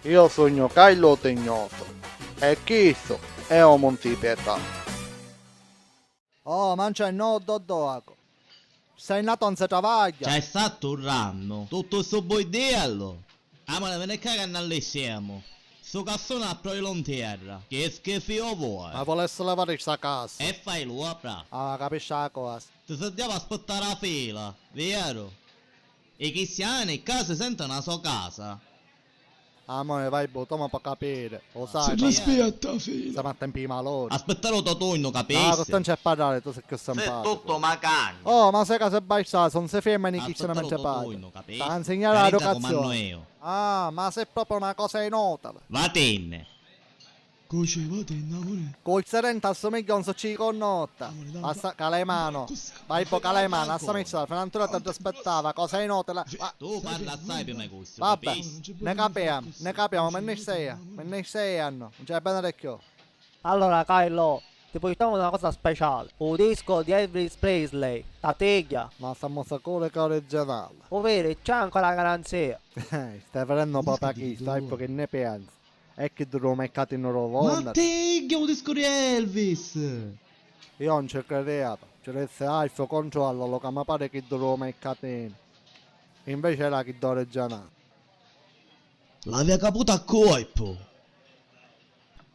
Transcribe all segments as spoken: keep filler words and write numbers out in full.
Io sugnu Caillo Tignoso e chistu è u Monti Pietà. Oh, ma nc'è nuddu ddocu. Sei natu non si travagghia. C'hai statu un rannu, tuttu stu buiddiellu. Amore, veni ccà ca nn'alliscemu. Stu cassone a proi lu ntierra. Chi schifìu vuoi? Ma vulessi levari sta casa. E fai l'opra. Ah, capisci a cosa. Ti si ddiavi aspittari a fila, vieru? I cristiani ccà si sentinu a so casa. Amore, vai bu, tu mi puoi capiri, u sai. Si rispetta, figlia. Siamo a tempi di malori. Aspettare u to turnu, capisci? No, questo non c'è parlare, tu sei più simpatico. Sei tutto macagno. Oh, ma sai cosa basta, non si ferma in chi se ne mangia pace. Sta insegnare l'educazione. Ah, ma sei proprio una cosa inutile. Vatinne. Cuci, vatinne, amore. Col serente assomiglia a un socci di connotta. Amore, dai. Basta, cala le mano. Vai po', cala le mano, assomiglia, fino a ora ti aspettava, cosa inutile. Tu parli assai prima di questo, capisci? Vabbè, ne capiamo, ne capiamo, ma ne sei, ma ne sei anno, non c'è bene più. Allora, Caillo, ti portiamo una cosa speciale, un disco di Elvis Presley, Tatiglia. Ma siamo sicuri che è originale? Ovvero, c'è ancora la garanzia. Eh, stai vedendo proprio chi, sai che ne pensi? E chi ddu rumai catinu ro vonda. Ma te, che u disco di Elvis! Io non ci credevo, ci dissi, ah, il suo controllo, lo che mi pare chi ddu rumai catinu. Invece era chi d'originale. L'avia caputa a colpo!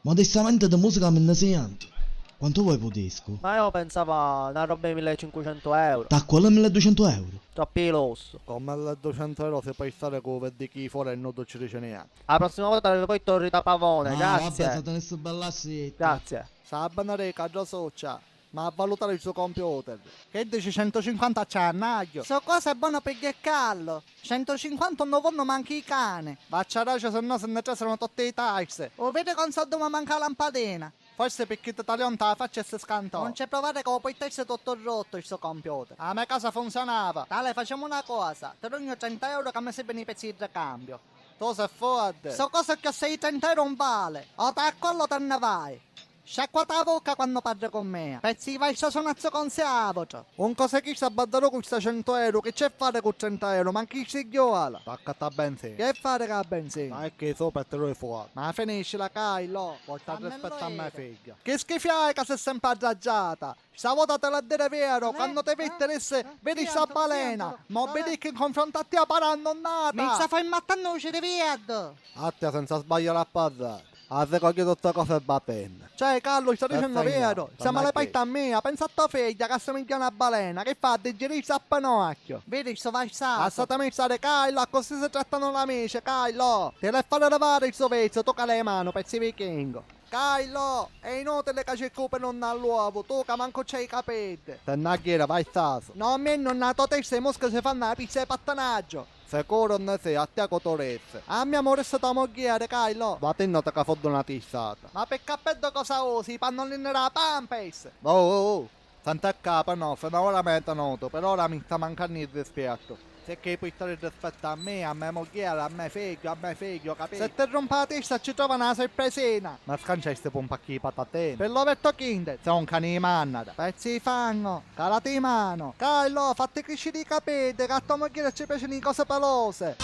Modestamente di musica mi ne siento. Quanto vuoi pu disco? Ma io pensavo a una roba di millecinquecento euro. Tacquale milleducento euro? Troppi lusso. Con milleducento euro si può stare con venti chili fuori e non ci dice niente. La prossima volta vi porto il ritapavone, grazie. Ah, vabbè, state messo bella zitta. Grazie. Sabana Reca, già socia, ma a valutare il suo computer. Che dici, centocinquanta c'è annaggio? So cose buone per ghiaccarlo. centocinquanta non vanno manco i cani. Vaccia racio, se no se ne trasano tutte i tasse. O vedi con soldi ma manca la lampadina. Forse picchì ti taliò nta la faccia e si scantò. Non ci provare che lo portassi tutto rotto il suo computer. A me casa funzionava. Tale, facciamo una cosa. Ti dugnu trenta euro che mi servono i pezzi di ricambio. Tu sei forte. Sto coso che sei trenta euro non vale. O t'accollo te ne vai. Sciacquati a bocca quando parli con me. Pezzi di vai sto sonazzo con se avotro. Un cosa chi sta baddaru cu sta cento euro, che c'è fare cu trenta euro, ma chi si ghiuala? Tacca ta benzina. Che fare ca benzina? Ma è che sopra te lo fuoco. Ma finiscila, Caillo. Porta rispetto a me figlia. Che schifiai ca sei sempre arraggiata. Sta vota te l'ha dire vero, quando te vitti dissi, vedi sta balena, mo vedi che in confronto a tia pare annonnata. Mi sta fai mattannuci di viedo. Attia senza sbagliare a parrà. A se coglie tutte cose battenne. Cioè, Carlo, sta dicendo vero? Siamo alle paita mia, pensa a tua figlia che assomiglia a una balena, che fa, digerì sta a panocchio. Vedi, sto vai sta. Lasciatemi stare, Carlo, così si trattano l'amici, Carlo. Ti l'hai fare levare il suo vezzo, tocca le mani, pezzi vichingo. Caillo, è inutile ca circu pi nun all'uovu, tu ca mancu c'hai i capiddi. Te nna ghira, vai stasu. No, mi nun a to testa i muschi si fannu a pizza e pattanaggio. Sicuru nni si, a tia cu tu rissi. A mia murisse to mugghieri, Caillo. Vatinnati ca fuddu na tissata. Ma pi cappeddu cosa usi, i pannolini da Pampers? Oh, oh, oh. Santa capa, no, fino a ora mi hai tenuto, per ora mi sta mancannu il rispetto. Se che puoi stare rispetto a me, a me mugghiera, a me figlio, a me figlio, capito? Se ti rompa la testa ci trova una sorpresina. Ma scanciasti un pacchi di patatine. Per l'ovetto Kinder, sei un cane di mannata. Pezzi di fango, calati di mano. Carlo, fatti crescere i capelli, che a tua mugghiera ci piacciono i cose pelose.